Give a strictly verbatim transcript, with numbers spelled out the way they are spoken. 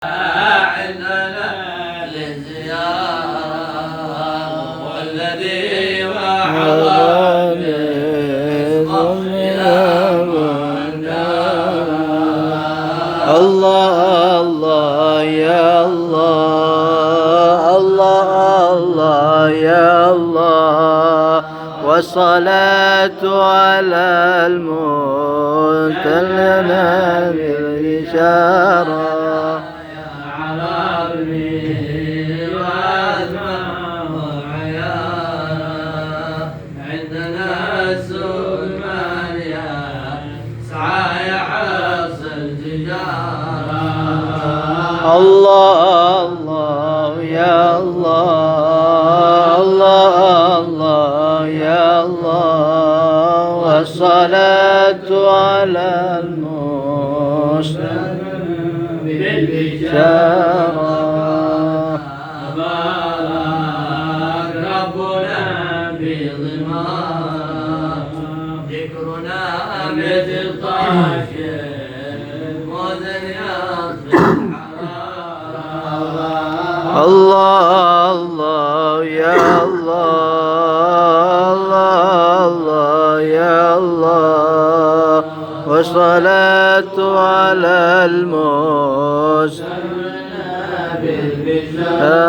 عندنا للزيارة، والذي وعظ بالصف إلى من دار. الله الله يا الله، الله الله يا الله، والصلاة على المرسل لنا بالبشارة. عربي واسمه عيارى، عندنا السلمان يسعى يحصل تجارة. الله الله يا الله، الله الله يا الله، والصلاة على المرسل بالبشارة. بارك ربنا في ضمار، ذكرنا مثل طاش المزن يطفي الحرارة. الله الله يا الله، الله الله يا الله، والصلاة على المرسل بالبشارة.